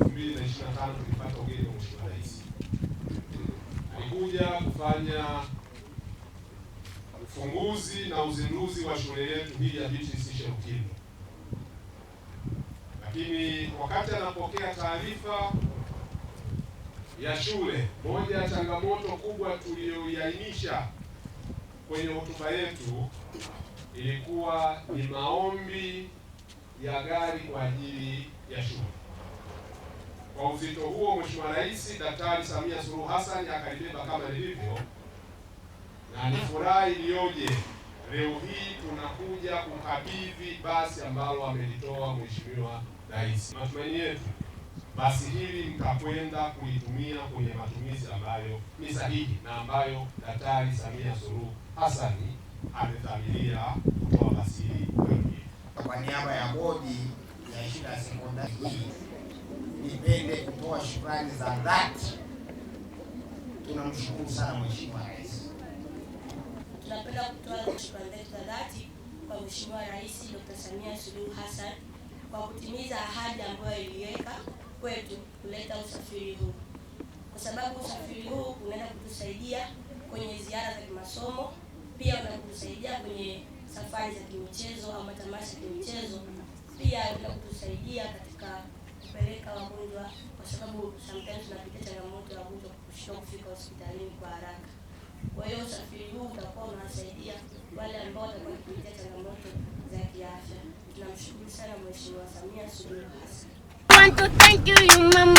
2025 tulipata ugeni wa Mheshimiwa Rais. Alikuja kufanya ufunguzi na uzinduzi wa shule yetu hii ya Beatrice Sherukindo. Lakini wakati anapokea taarifa ya shule, moja ya changamoto kubwa tuliyoiainisha kwenye hotuba yetu ilikuwa ni maombi ya gari kwa ajili ya shule. Kwa uzito huo, Mheshimiwa Rais Daktari Samia Suluhu Hassan akalibeba kama lilivyo, na ni furaha iliyoje leo hii tunakuja kukabidhi basi ambalo amelitoa Mheshimiwa Rais. Matumaini yetu basi hili mtakwenda kulitumia kwenye matumizi ambayo ni sahihi na ambayo Daktari Samia Suluhu Hassan amedhamiria kutoa basi hili kwenu. Kwa niaba ya bodi ya shule ya sekondari hii nipende kutoa shukrani za dhati. Tunamshukuru sana Mheshimiwa Rais. Tunapenda kutoa shukrani zetu za dhati kwa Mheshimiwa Rais Dr. Samia Suluhu Hassan kwa kutimiza ahadi ambayo iliweka kwetu kuleta usafiri huu, kwa sababu usafiri huu unaenda kutusaidia kwenye ziara za kimasomo, pia unaenda kutusaidia kwenye safari za kimichezo au matamasha ya kimichezo, pia unaenda kutusaidia katika kupeleka wagonjwa, kwa sababu sometimes tunapitia changamoto ya wagonjwa kushindwa kufika hospitalini kwa haraka. Kwa hiyo usafiri huu utakuwa unawasaidia wale ambao watakuwa wakipitia changamoto za kiafya. Tunamshukuru sana Mheshimiwa Samia Suluhu Hassan. Want to thank you, you mama.